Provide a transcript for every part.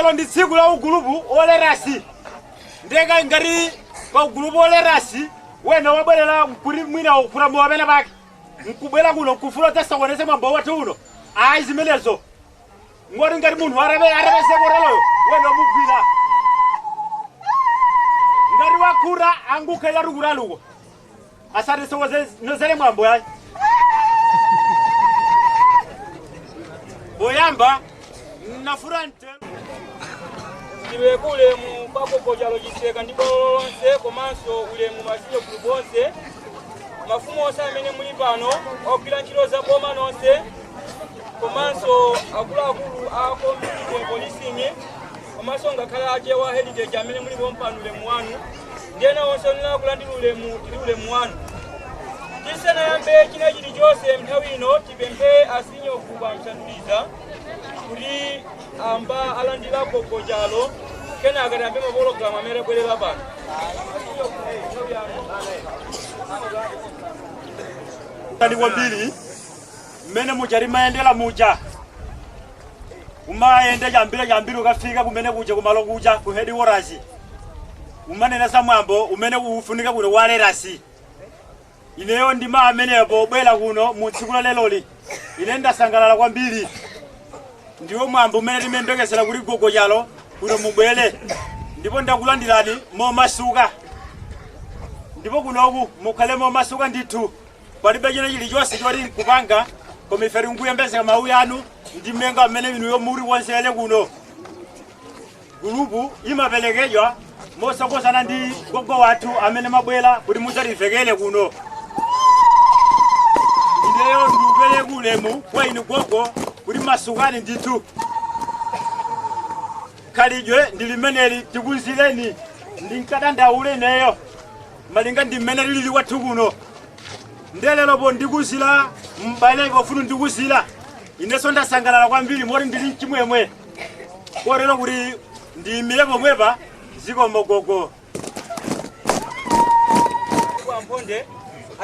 Lero ndi tsiku la ugulupu olerasi. Ndeka ngati pa ugulupu olerasi wena wabwerera nkuti mwina ukhuta mowa pena pake nkubwera kuno nkufuna tasakonese mwambo wathu uno, ayi, zimenezo ngoti ngati munthu arabe arapese koteroyo, wena mugwira ngati wakhuta angukhalira tukutaluko asatisokonezere mwambo yayi. Poyamba nafura mtelo. Tipereke ulemu kwa Gogo Chalo Chiseka ndi bwalo lonse, komanso ulemu ma senior group onse, mafumu onse amene muli pano, ogwira ntchito za boma nonse, komanso akuluakulu a community policing, komanso ngakhale achewa heritage amene mulipo mpano, ulemu wanu, ndi ena onse onena kulandira ulemu, tili ulemu wanu. Tisanayambe china chilichonse, nthawi ino tipemphe a senior group amsanduliza kuti amba alandira Gogo Chalo, kenaka tiyambe mapologalamu amene abwerera pano. Nthawi yanu. Kani kwambiri mmene muja limayendera muja umayenda chambira chambiri ukafika kumene kuja kumalo kuja ku headquarters, umanena za mwambo umene ufunika kuno kwa lerasi. Ineyo ndima amenepo bwera kuno mu tsiku la leloli, ine ndasangalala kwambiri. Ndiwo mwambo umene timembekezera kuti Gogo Chalo kuno mubwere, ndipo ndakulandirani momasuka, ndipo kunoku mukhale momasuka ndithu. Palibe china chilichonse choti nkupanga, koma ife tikuyembezeka mawu yanu ndi mmenga amene inuyo muli wonzere kuno. Gulupu imaperekedwa mosakozana ndi gogo wathu amene mabwera kuti mudzativekere kuno. Ineyo ndikupereka ulemu kwa inu gogo kuti masukani ndithu. Khalidwe ndi limeneli, tikunzireni. Ndinkadandaule ineyo malinga ndi mmene lilili kwathu kuno. Ndeleropo ndikuzira m'bale pofuna ndikuzira, inenso ndasangalala kwambiri moti ndili mchimwemwe kotero kuti ndiyimire pomwepa. Zikomo gogo. Kwamphonde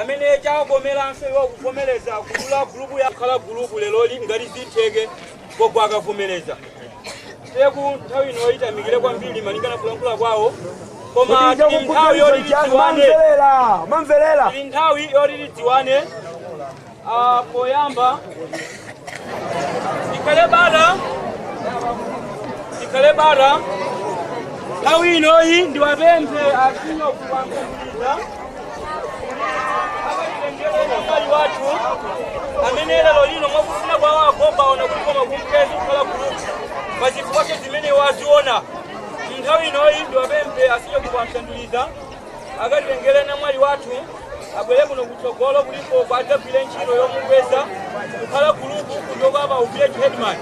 amene chakomeranso iwo kuvomereza kudula gulupu ya kukhala gulupu leloli, ngati zitheke gogo akavomereza teku. Nthawi ino itamikire kwambiri malingana kulankhula kwawo, koma tili nthawi yoti tidziwane. Mamverera. Tili nthawi yoti tidziwane. Poyamba tikhale bata, tikhale bata. Nthawi inoyi ndiwapemphe a senior kuwamphunzitsa akatitengere namwali wathu amene lero lino mwakufuna kwawo agogo aona kuti koma kumkezi kukhala gulupu pazifukwa zimene waziona. Nthawi inoyi ndiwapemphe a senior kuwamsanduliza akatitengere namwali wathu abwere kuno kutsogolo kulipo kwadzagwire ntchito yomukweza kukhala gulupu kuchoka pa village headman.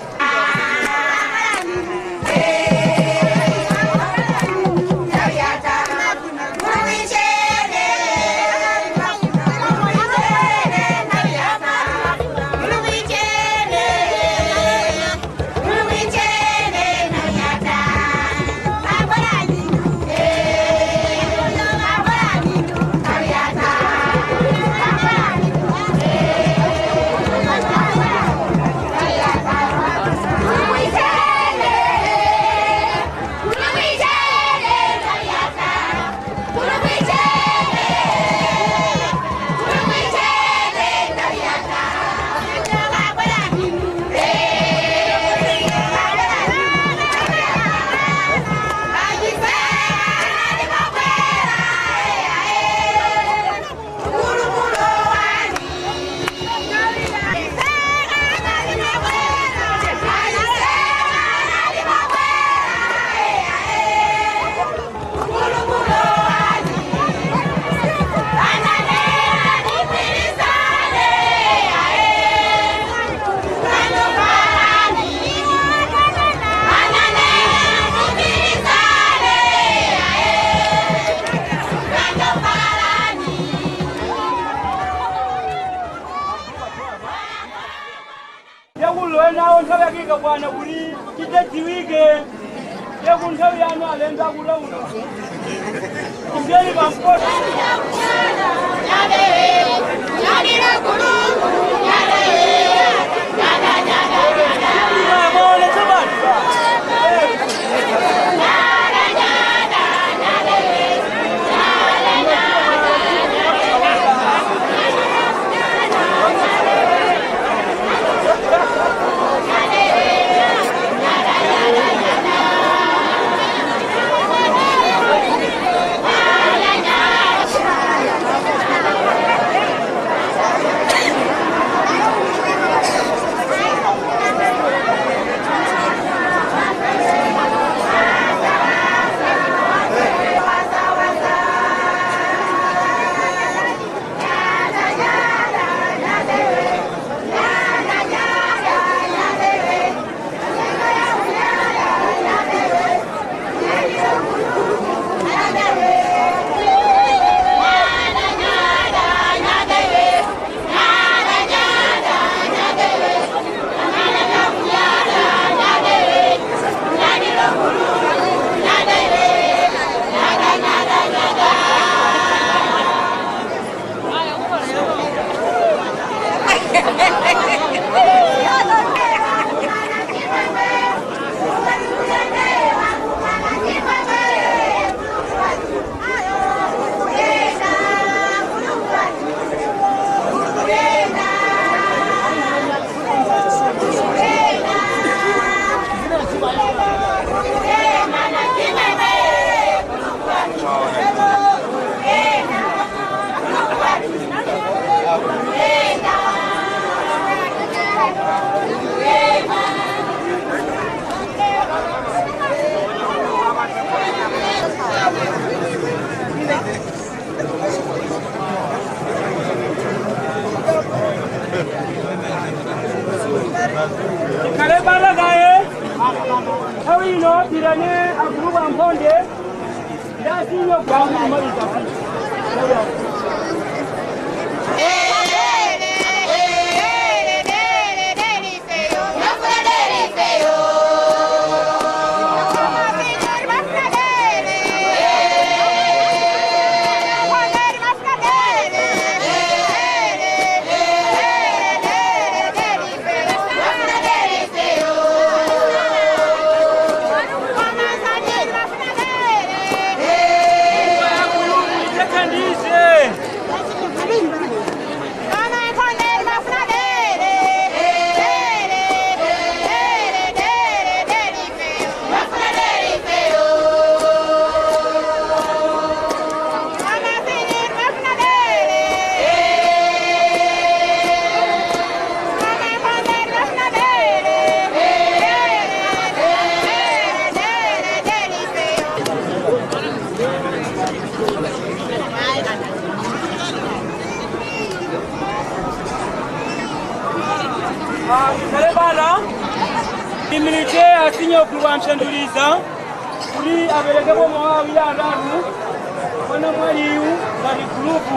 Yakulowe nawo nthawi yake ikakwana kuti tidzadziwike yaku nthawi yanu alendo akulauluku tiyeni pampoto. Maone tsopano. Ndiyitane agulupu amphonde ndasinyo gwakumaliza. Thandize. Kalebala imilite asinye okuluwa mshanduliza kuli aberekeko mawawiri atatu kwana mwaliyu ngati gulupu.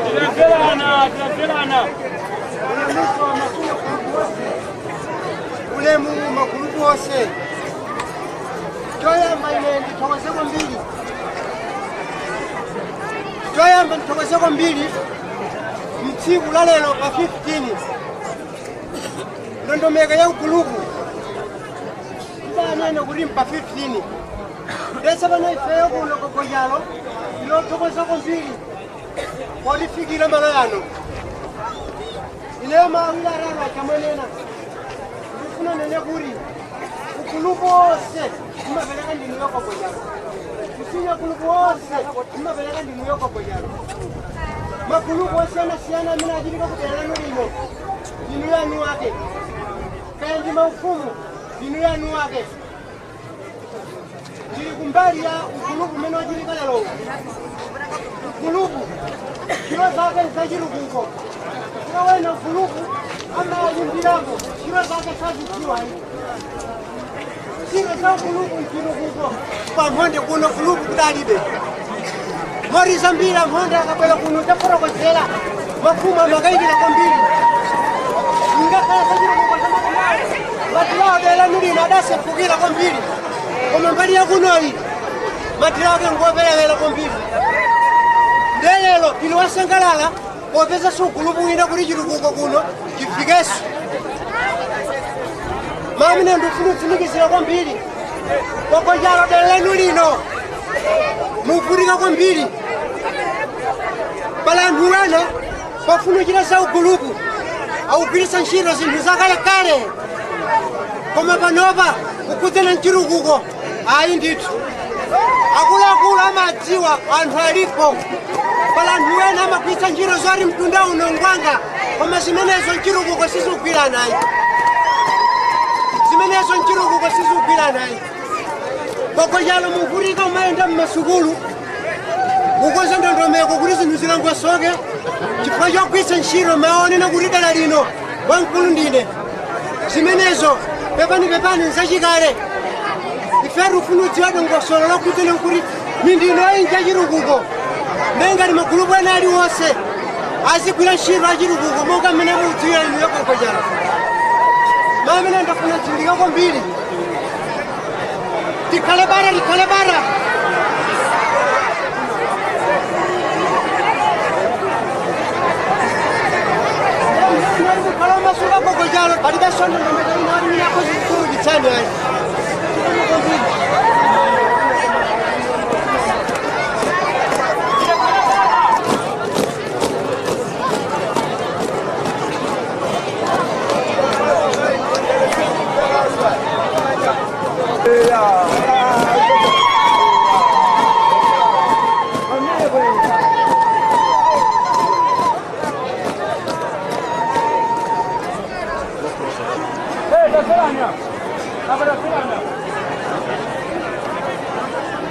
Tinamverana, tinamverana. Ulemu magulupu onse. Choyamba ine ndithokoze kwambiri, choyamba ndithokoze kwambiri mtsiku la lero pa 15, ndondomeko ya ugulupu idanene kuti mpa 15 ndese pano. Ifeyo kuno Kogonjalo ndilothokoza kwambiri potifikira malo yano. Ineyo mawiri atatu achamwenena ndifuna nene kuti ugulupu wonse imapereka ndinu yokogonjalo, kusinya gulupu wonse imapereka ndinu yokogonjalo. Magulupu osiyanasiyana amene achitika kudera lanu lino, ndinu yanu wake, kaya ndi maufumu, ndinu yanu wake. Ndili kumbali ya ugulupu umene wachitika lero. Ugulupu ntchito zake nzachitukuko. Tikawena ugulupu amayimbirako, ntchito zake sazidziwa. Ntchito za ugulupu nchitukuko. Pamphonde kuno gulupu kudalibe mori zambiri. Amphonde akabwera kuno tafotokozera mafumu amakayikira kwambiri. Ingakhala zachitukuko matilawo dera lanu lino adasefukira kwambiri, koma mbali yakunoyi matilawo ake ngoperewera kwambiri. Ndelelo tili wasangalala popeza sugulupu wina kuti chitukuko kuno chifikeso. Mamine ndifuna kutsimikizira kwambiri, Kogonjalo dera lanu lino muvutika kwambiri. Pala anthu ena pofuna kuchita za ugulupu akugwiritsa ntchito zinthu zakalekale, koma panopa kukhudzana mchitukuko ayi ndithu akuluakulu amadziwa anthu alipo. Pala anthu ena amagwiritsa ntchito zoti mtunda uno ngwanga, koma zimenezo mchitukuko sizikugwirana ayi, zimenezo mchitukuko sizikugwirana ayi. Kogonjalo muvutika umayenda mmasukulu kukonza ndondomeko kuti zinthu zilongosoke chifukwa chogwiritsa ntchito maonena kuti dala lino wamkulu ndine. Zimenezo pepani pepani nzachikale. Ife tifuna kudziwa dongosolo lokhudzana kuti mindino inja chitukuko, nengati magulupu ena aliwonse azigwira ntchito achitukuko monga mmene mukudziwira inu yokogonjalo. Mamene ndafuna tsindika kwambiri, tikhale bara, tikhale bara. Khala masuka Kogonjalo palibe sondo ndondomeko ina ali minako zikukhulupitsani ayi kwambiri. Taferana. Apa taferana.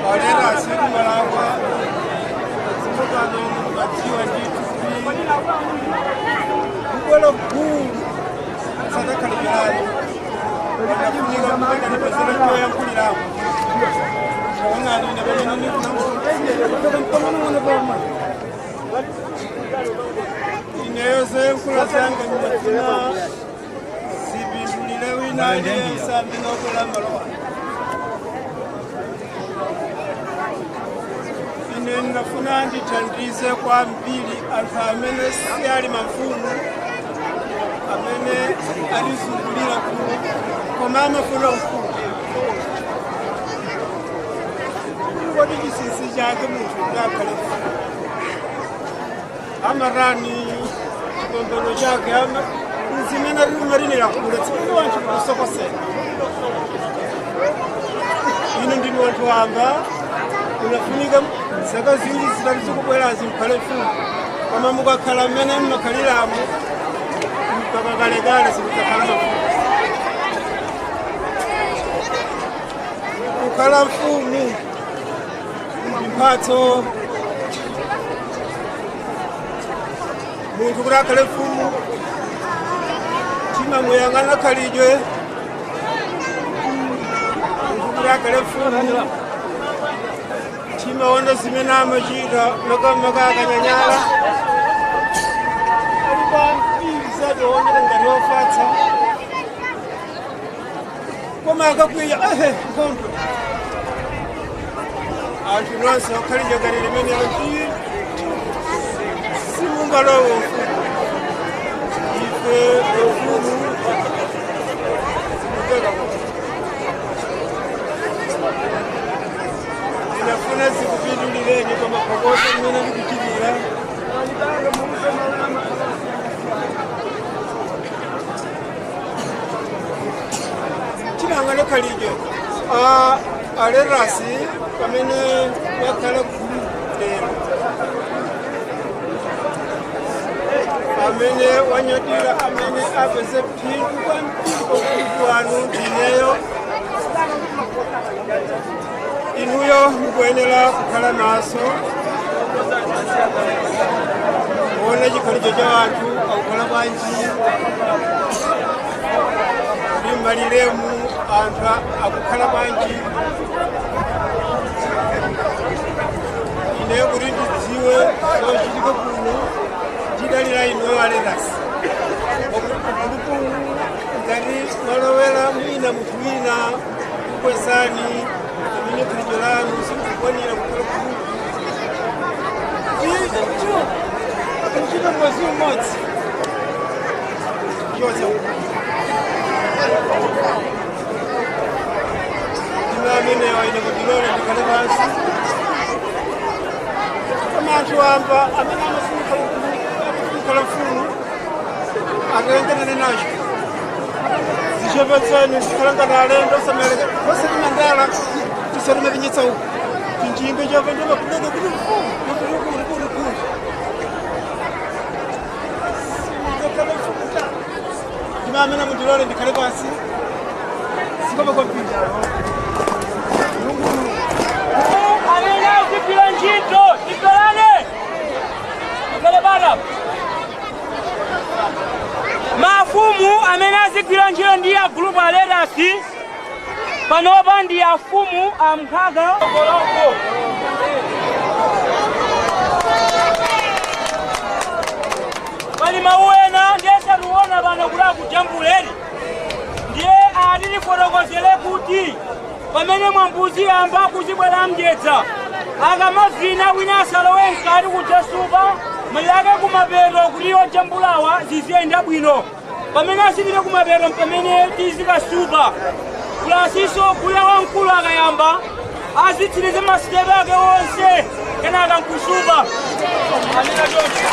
Olera sirumalakwa simutano madziwa ndithu kuti mkwelo mkulu sadakhalipirani. Panafunika kupenda choyankhuliramo. Taonani ine pamene ndikulankhula ineyo zoyankhula zanga ndimafuna zipindulire wina aliyense amene okola malowa. Ine ndinafuna ndithandize kwambiri anthu amene si ali mafumu amene alizungulira kuno koma amafuna ufumu. Kodi chinsinsi chake munthu kuti akhale mfumu amarani chikombero chake zimene rimarinira kule tsimene wanthu kusokosera. Ino ndinu wanthu wamba unafunika zaka ziwiri zitatu zikubwerazi mkhale mfumu, koma mukakhala mmene mmakhaliramo mpaka kalekale sikudzakhala mafumu. Kukhala mfumu ndi mphatso. Munthu kuti akhale mfumu timamuyang'ana khalidwe. Munthu kuti akhale mfumu timaona zimene amachita makamaka akanyanyala alipo ambiri satooneka ngati ofatsa, koma akakwiya ehe nkhondo. Anthu nonse okhalidwe ngati limenelo simungalowe ufumu. Ife ufumu simupeka. Ndinafuna zikupindulireni koma phokoso limene likuchitira timang'ane khalidwe alerasi pamene wakhala gulu lero amene wanyadira amene apeze phindu kwambiri pakuti wanu ndineyo. Inuyo mukuyenera kukhala maso kuona chikhalidwe cha anthu akukhala bwanji ndi maliremu anthu akukhala bwanji. Ineyo kuti ndidziwe zochitika kuno ndidalira inuyo alerasi gulupu ngati malowera mwina munthu wina kukwesani amene khalidwe lanu sikukwanira kukhala gulupu kuchita mwezi umodzi chose ndime amenewa ine kundilole ndikhale pansi. Koma anthu amba amene amafuna kukhala mfumu akaendanane nacho zichepetseni zikhala ngati alendo osameleka osatimandala tisatimapinyitsa uku chinjinga chopenda makudeka kuti mfumu kuti kuti simudzakhala mfumu ta. Ndime amene mundilole ndikhale pansi sikoma kwambiri. Amene akugwira ntchito tigalane tikhale bata. Mafumu amene azigwira ntchito ndi a gulupu alerasi panopa ndi afumu amkhaka koloko. Pali mawu ena ndiye sationa pano kuti akujambuleni, ndiye atitifotokozere kuti pamene mwambuzi yamba kuzibwera mjedza akamavina wina asalowe mkati kudzasupa malire kumapeto kuti ojambulawa ziziyenda bwino. Pamene asipite kumapeto pamene tizikasupa kulasiso kuya wamkulu akayamba azitsirize masitepe ake onse kenaka nkusupa amene choncho.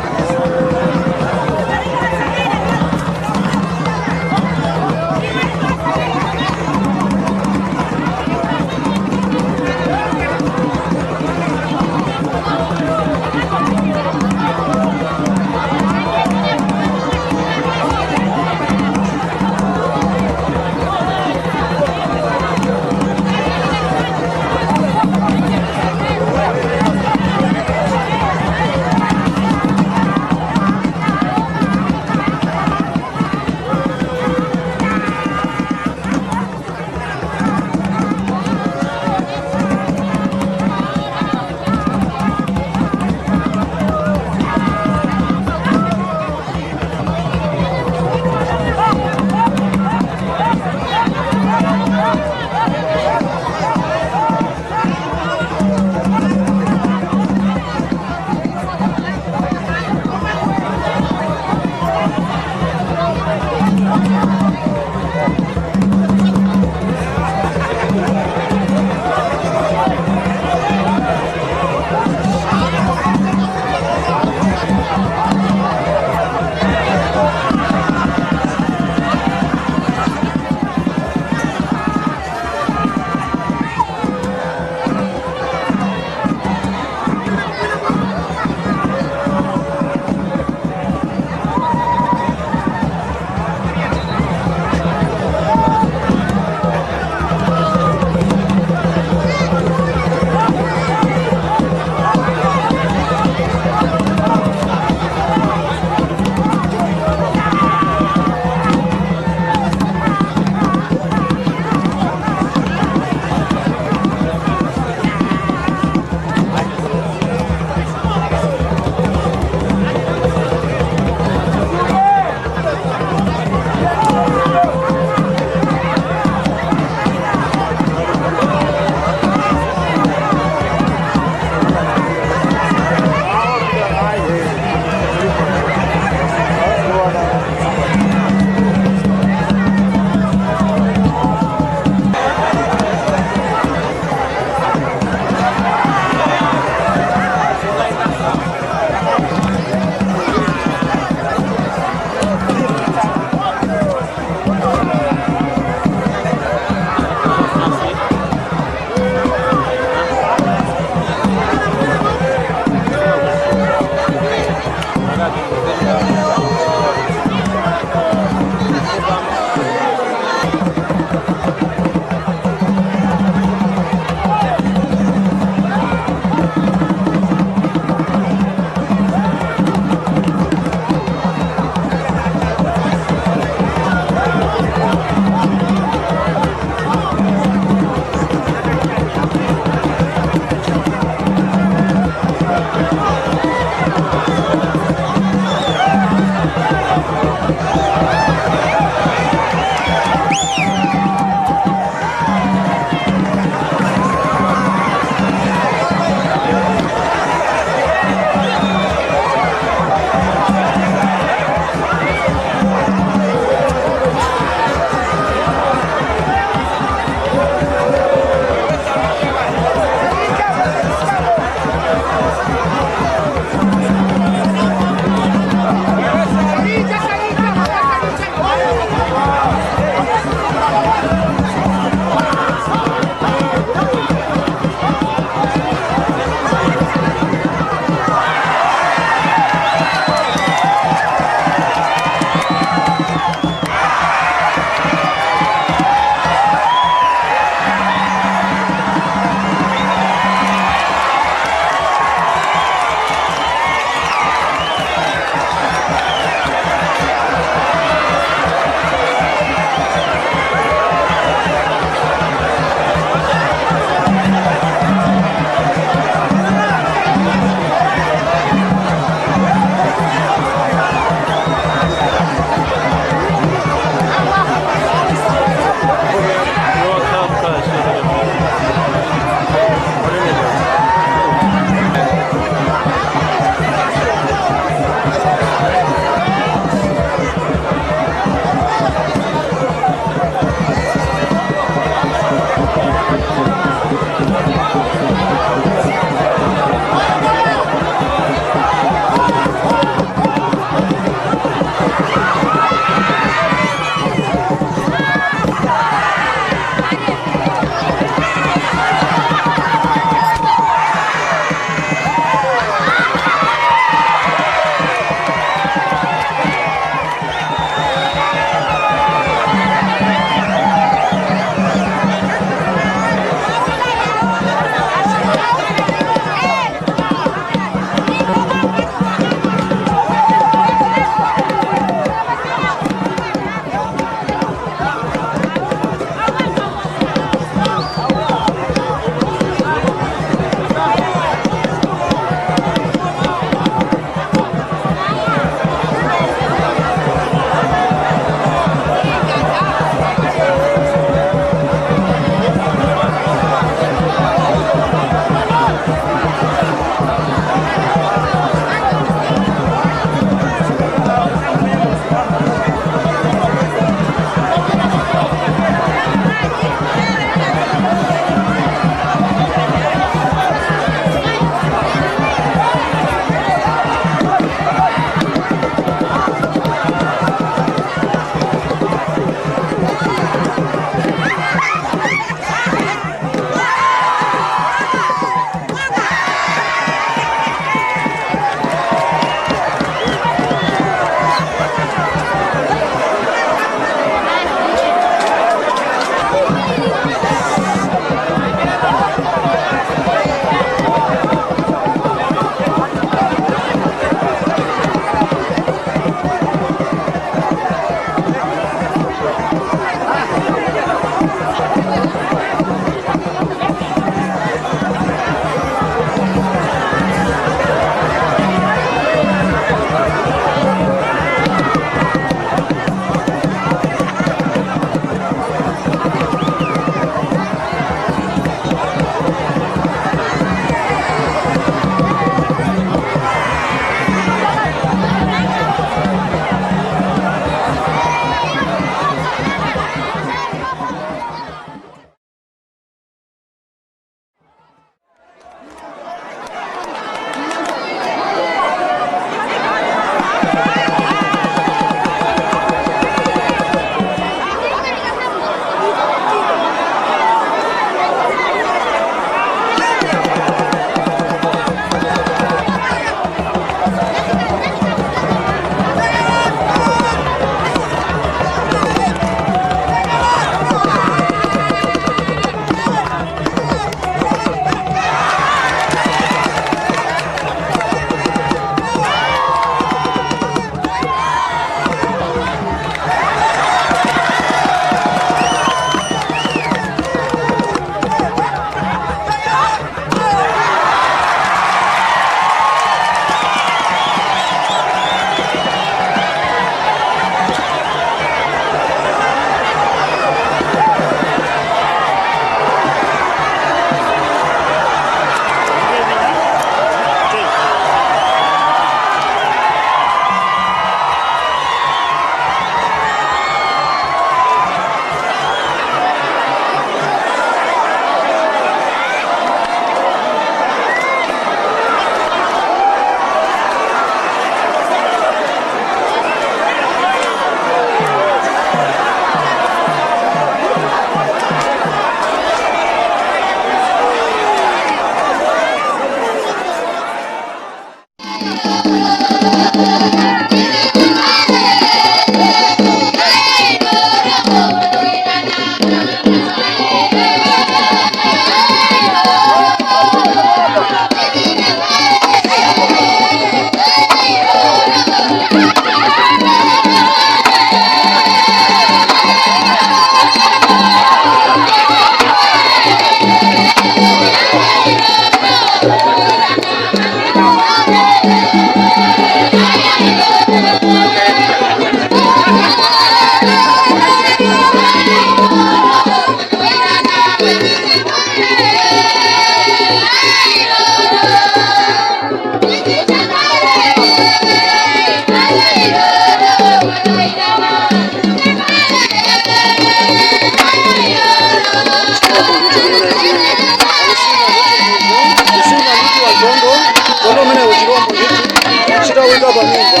Kuyika pamimba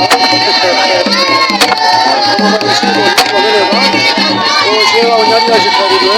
pamenepa ochewa unyadira chikhalidwe.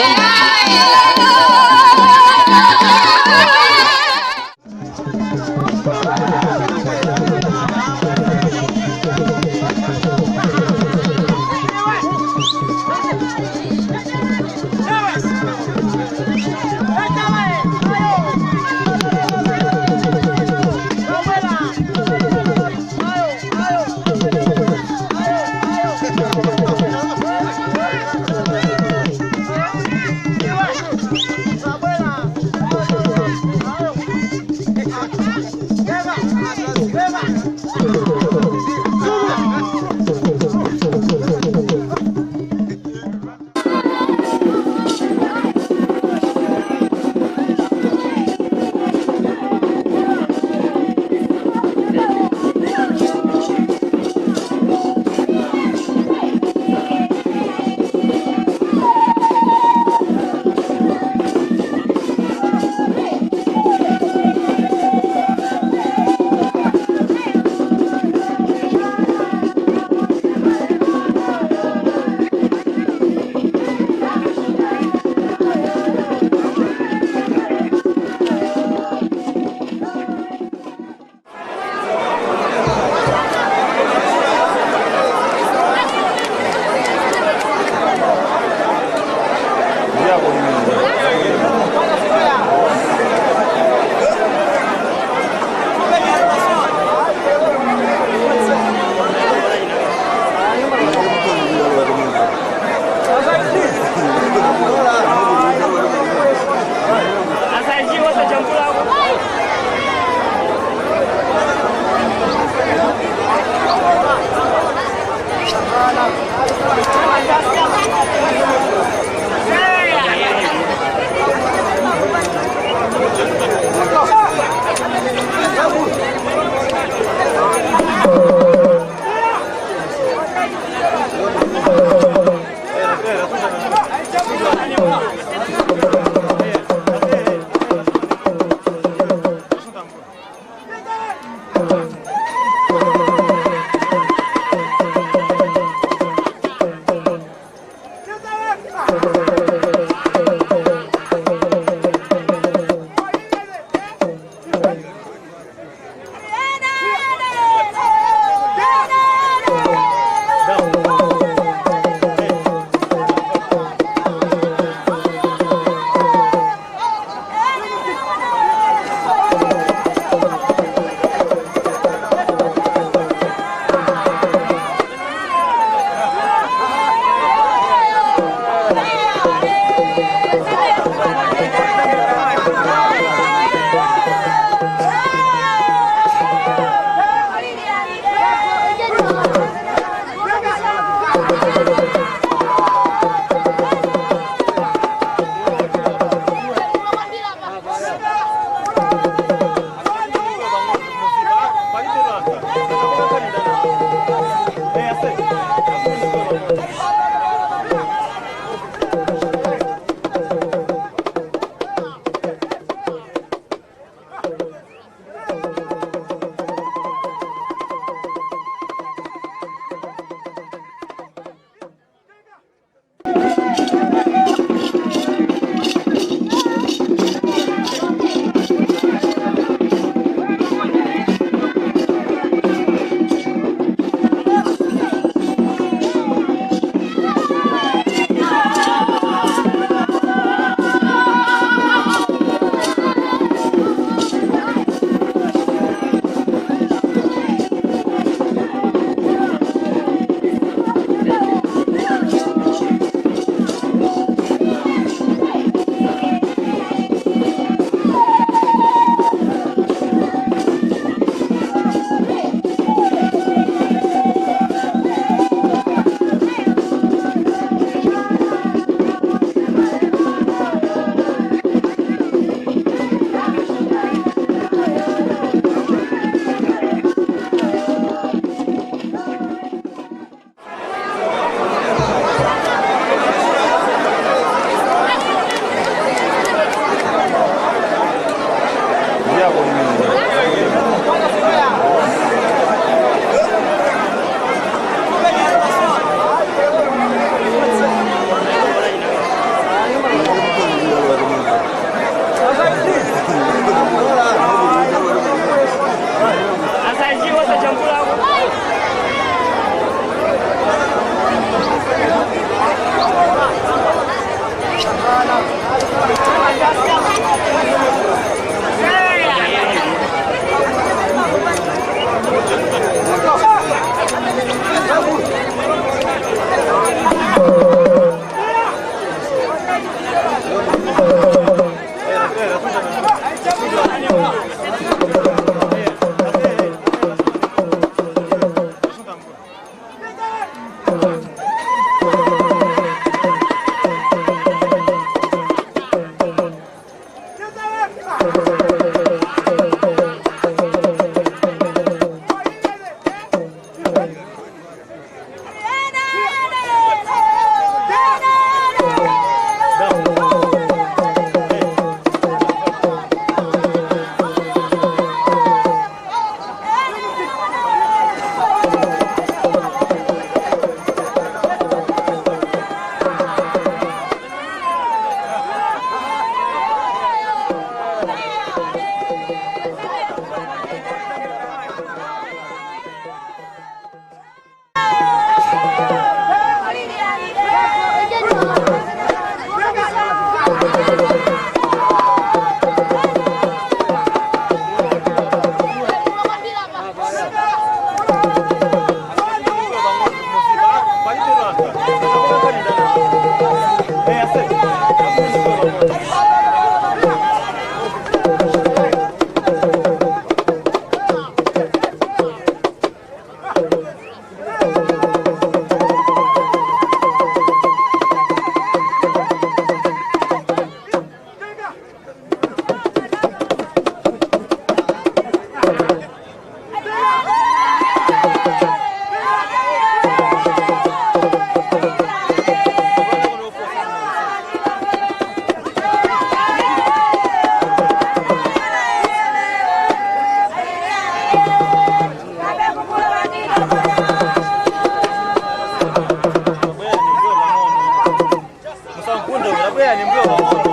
Tabwera ni mbuyo.